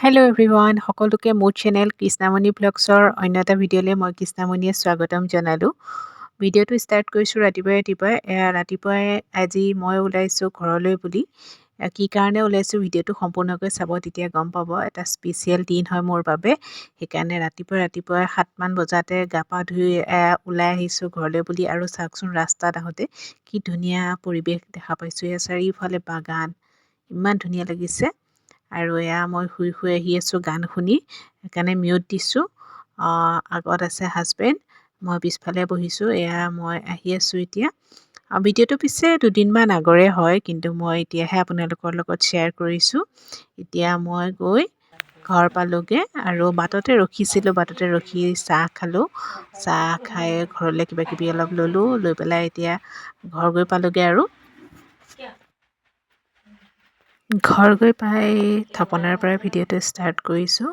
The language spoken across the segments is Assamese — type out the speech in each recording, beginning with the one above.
হেল্ল' এভৰিৱান, সকলোকে মোৰ চেনেল কৃষ্ণামণি ব্লগছৰ অন্য এটা ভিডিঅ'লৈ মই কৃষ্ণামণিয়ে স্বাগতম জনালোঁ। ভিডিঅ'টো ষ্টাৰ্ট কৰিছোঁ ৰাতিপুৱাই ৰাতিপুৱাই। এয়া ৰাতিপুৱাই আজি মই ওলাইছোঁ ঘৰলৈ বুলি। কি কাৰণে ওলাইছোঁ ভিডিঅ'টো সম্পূৰ্ণকৈ চাব, তেতিয়া গম পাব। এটা স্পেচিয়েল দিন হয় মোৰ বাবে, সেইকাৰণে ৰাতিপুৱাই ৰাতিপুৱাই 7মান বজাতে গা পা ধুই ওলাই আহিছোঁ ঘৰলৈ বুলি। আৰু চাওকচোন, ৰাস্তাত আহোঁতে কি ধুনীয়া পৰিৱেশ দেখা পাইছোঁ। এয়া চাৰিওফালে বাগান, ইমান ধুনীয়া লাগিছে। আৰু এয়া মই শুই শুই আহি আছোঁ গান শুনি, সেইকাৰণে মিউট দিছোঁ। আগত আছে হাজবেণ্ড, মই পিছফালে বহিছোঁ। এয়া মই আহি আছোঁ এতিয়া। ভিডিঅ'টো পিছে দুদিনমান আগৰে হয়, কিন্তু মই এতিয়াহে আপোনালোকৰ লগত শ্বেয়াৰ কৰিছোঁ। এতিয়া মই গৈ ঘৰ পালোঁগৈ আৰু বাটতে ৰখিছিলোঁ, বাটতে ৰখি চাহ খালোঁ। চাহ খাই ঘৰলৈ কিবা কিবি অলপ ল'লোঁ, লৈ পেলাই এতিয়া ঘৰ গৈ পালোঁগৈ। আৰু ঘৰ গৈ পাই থাপনাৰ পৰা ভিডিঅ'টো ষ্টাৰ্ট কৰিছোঁ।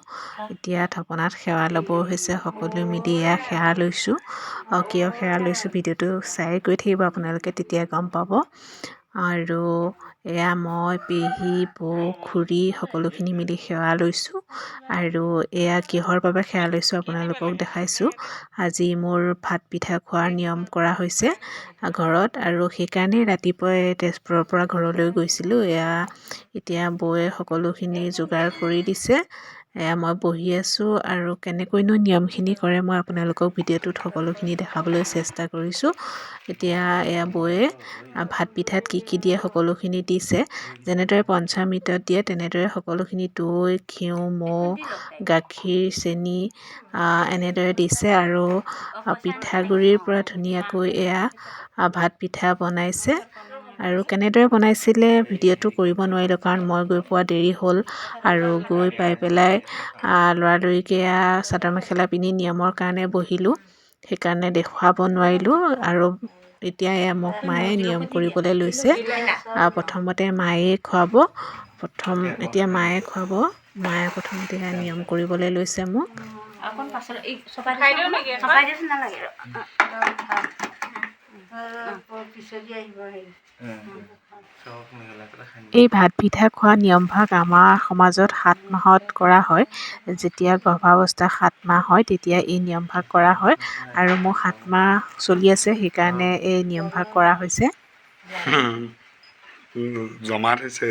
এতিয়া থাপনাত সেৱা ল'ব হৈছে, সকলোৱে মিলি এয়া সেৱা লৈছোঁ। কিয় সেৱা লৈছোঁ ভিডিঅ'টো চাই গৈ থাকিব আপোনালোকে, তেতিয়া গম পাব। আৰু এয়া মই, পেহী, বৌ, খুৰী সকলোখিনি মিলি সেৱা লৈছোঁ। আৰু এয়া কিহৰ বাবে সেৱা লৈছোঁ আপোনালোকক দেখাইছোঁ। আজি মোৰ ভাত পিঠা খোৱাৰ নিয়ম কৰা হৈছে ঘৰত, আৰু সেইকাৰণেই ৰাতিপুৱাই তেজপুৰৰ পৰা ঘৰলৈ গৈছিলোঁ। এয়া এতিয়া বৌয়ে সকলোখিনি যোগাৰ কৰি দিছে। এয়া মই বহি আছোঁ আৰু কেনেকৈনো নিয়মখিনি কৰে মই আপোনালোকক ভিডিঅ'টোত সকলোখিনি দেখাবলৈ চেষ্টা কৰিছোঁ। এতিয়া এয়া বৌয়ে ভাত পিঠাত কি কি দিয়ে সকলোখিনি দিছে। যেনেদৰে পঞ্চামৃতত দিয়ে তেনেদৰে সকলোখিনি দৈ, ঘিউ, মৌ, গাখীৰ, চেনি এনেদৰে দিছে। আৰু পিঠাগুড়িৰ পৰা ধুনীয়াকৈ এয়া ভাত পিঠা বনাইছে। আৰু কেনেদৰে বনাইছিলে ভিডিঅ'টো কৰিব নোৱাৰিলোঁ, কাৰণ মই গৈ পোৱা দেৰি হ'ল। আৰু গৈ পাই পেলাই লৰালৰিকৈ এয়া চাদৰ মেখেলা পিন্ধি নিয়মৰ কাৰণে বহিলোঁ, সেইকাৰণে দেখুৱাব নোৱাৰিলোঁ। আৰু এতিয়া এয়া মোক মায়ে নিয়ম কৰিবলৈ লৈছে। প্ৰথমতে মায়ে খুৱাব, প্ৰথম এতিয়া মায়ে খুৱাব। মায়ে প্ৰথমতে এয়া নিয়ম কৰিবলৈ লৈছে মোক। এই ভাত পিঠা খোৱা নিয়মভাগ আমাৰ সমাজত 7 মাহত কৰা হয়। যেতিয়া গৰ্ভাৱস্থা 7 মাহ হয় তেতিয়া এই নিয়মভাগ কৰা হয়। আৰু মোৰ 7 মাহ চলি আছে, সেইকাৰণে এই নিয়মভাগ কৰা হৈছে। জমা থৈছে।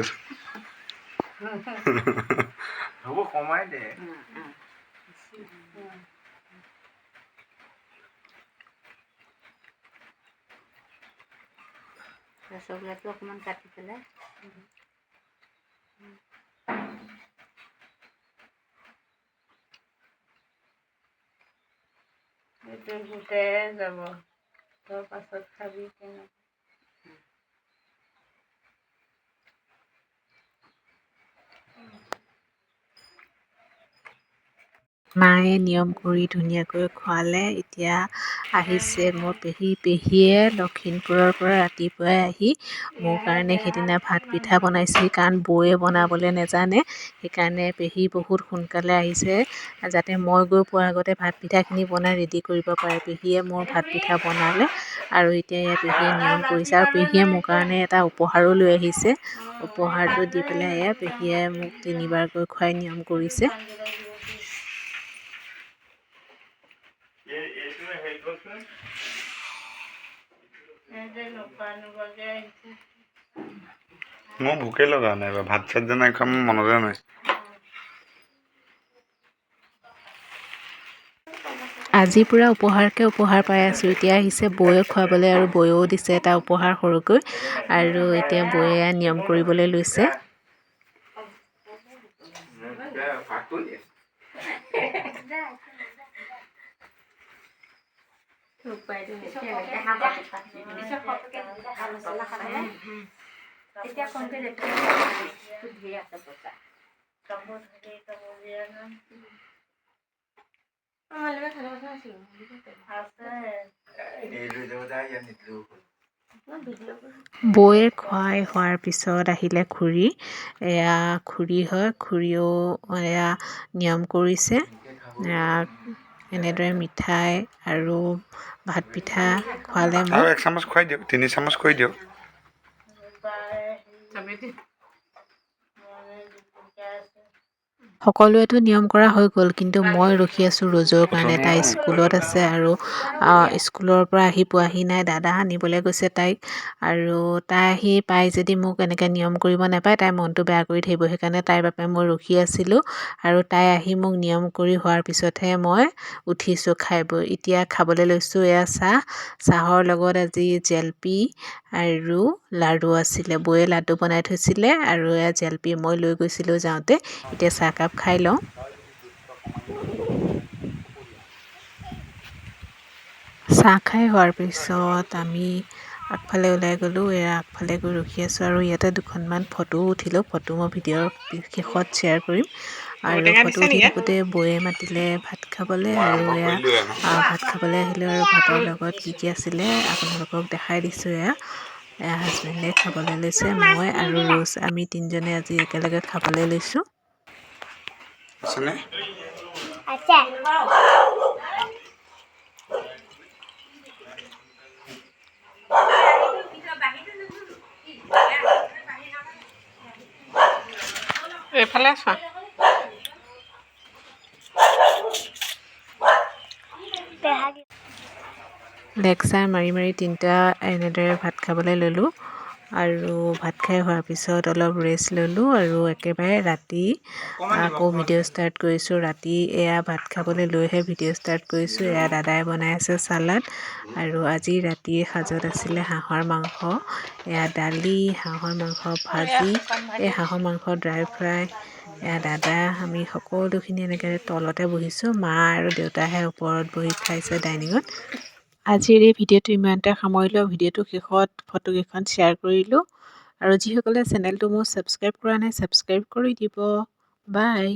হ'ব, কমাই দে। ৰসগোল্লাটো অকণমান কাটি পেলাই এইটো গোটেই যাব, তই পাছত খাবি কেনে। মায়ে নিয়ম কৰি ধুনীয়াকৈ খুৱালে। এতিয়া আহিছে মোৰ পেহী। পেহীয়ে লখিমপুৰৰ পৰা ৰাতিপুৱাই আহি মোৰ কাৰণে সেইদিনা ভাত পিঠা বনাইছিল, কাৰণ বৌয়ে বনাবলৈ নেজানে। সেইকাৰণে পেহী বহুত সোনকালে আহিছে, যাতে মই গৈ পোৱাৰ আগতে ভাত পিঠাখিনি বনাই ৰেডি কৰিব পাৰে। পেহীয়ে মোৰ ভাত পিঠা বনালে আৰু এতিয়া এয়া পেহীয়ে নিয়ম কৰিছে। আৰু পেহীয়ে মোৰ কাৰণে এটা উপহাৰো লৈ আহিছে। উপহাৰটো দি পেলাই এয়া পেহীয়ে মোক তিনিবাৰকৈ খুৱাই নিয়ম কৰিছে। মোৰ ভোকেই লগা নাই, ভাত চাত যে নাই খোৱা মোৰ মনতে নাই। আজি পূৰা উপহাৰকে উপহাৰ পাই আছোঁ। এতিয়া আহিছে বৌয়ে খুৱাবলৈ, আৰু বৌয়েও দিছে এটা উপহাৰ সৰুকৈ। আৰু এতিয়া বৌয়ে নিয়ম কৰিবলৈ লৈছে। বৌয়ে খুৱাই হোৱাৰ পিছত আহিলে খুৰী। এয়া খুৰী হয়, খুৰীয়েও এয়া নিয়ম কৰিছে। এনেদৰে মিঠাই আৰু ভাত পিঠা খুৱালে মোক। আৰু 1 চামুচ খুৱাই দিয়ক, 3 চামুচ কৰি দিয়ক। সকলোৱেতো নিয়ম কৰা হৈ গ'ল, কিন্তু মই ৰখি আছোঁ ৰ'জৰ কাৰণে। তাই স্কুলত আছে আৰু স্কুলৰ পৰা আহি পোৱাহি নাই। দাদা আনিবলৈ গৈছে তাইক আৰু তাই আহি পাই যদি মোক এনেকৈ নিয়ম কৰিব নাপায়, তাই মনটো বেয়া কৰি থাকিব। সেইকাৰণে তাইৰ বাবে মই ৰখি আছিলোঁ আৰু তাই আহি মোক নিয়ম কৰি হোৱাৰ পিছতহে মই উঠিছোঁ খাই বৈ। এতিয়া খাবলৈ লৈছোঁ এয়া চাহ। চাহৰ লগত আজি জেলেপি আৰু লাড়ু আছিলে। বৌয়ে লাডু বনাই থৈছিলে আৰু এয়া জেলেপি মই লৈ গৈছিলোঁ যাওঁতে। এতিয়া চাহকাপ খাই লওঁ। চাহ খাই হোৱাৰ পিছত আমি আগফালে ওলাই গ'লোঁ। এয়া আগফালে গৈ ৰখি আছোঁ আৰু ইয়াতে দুখনমান ফটোও উঠিলোঁ। ফটো মই ভিডিঅ'ৰ শেষত শ্বেয়াৰ কৰিম। আৰু ঔটেঙা ফটো দিছে উঠি নেকি? থাকোঁতে বৌয়ে মাতিলে ভাত খাবলৈ মই আৰু আৰম্ভ এয়া কৰিলোৱে আৰু। ভাত খাবলৈ আহিলোঁ আৰু ভাতৰ লগত কি কি আছিলে আপোনালোকক দেখাই দিছোঁ। এয়া এয়া হাজবেণ্ডে খাবলৈ লৈছে, মই আৰু ৰোজ আমি তিনিজনে আজি একেলগে খাবলৈ লৈছোঁ। আছেনে? আছে। এইফালে চোৱা। লেকচাৰ মাৰি মাৰি তিনিটা এনেদৰে ভাত খাবলৈ ল'লোঁ আৰু ভাত খাই হোৱাৰ পিছত অলপ ৰেষ্ট ল'লোঁ আৰু একেবাৰে ৰাতি আকৌ ভিডিঅ' ষ্টাৰ্ট কৰিছোঁ। ৰাতি এয়া ভাত খাবলৈ লৈহে ভিডিঅ' ষ্টাৰ্ট কৰিছোঁ। এয়া দাদাই বনাই আছে চালাড আৰু আজি ৰাতিৰ সাজত আছিলে হাঁহৰ মাংস, এয়া দালি, হাঁহৰ মাংস ভাজি, এই হাঁহৰ মাংস ড্ৰাই ফ্ৰাই। এয়া দাদা আমি সকলোখিনি এনেকৈ তলতে বহিছোঁ, মা আৰু দেউতাহে ওপৰত বহি খাইছে ডাইনিঙত। আজিৰ এই ভিডিঅ'টো ইমানতে সামৰিলোঁ। ভিডিঅ'টো শেষত ফটোকেইখন শ্বেয়াৰ কৰিলোঁ আৰু যিসকলে চেনেলটো মোৰ ছাবস্ক্ৰাইব কৰা নাই, ছাবস্ক্ৰাইব কৰি দিব। বাই।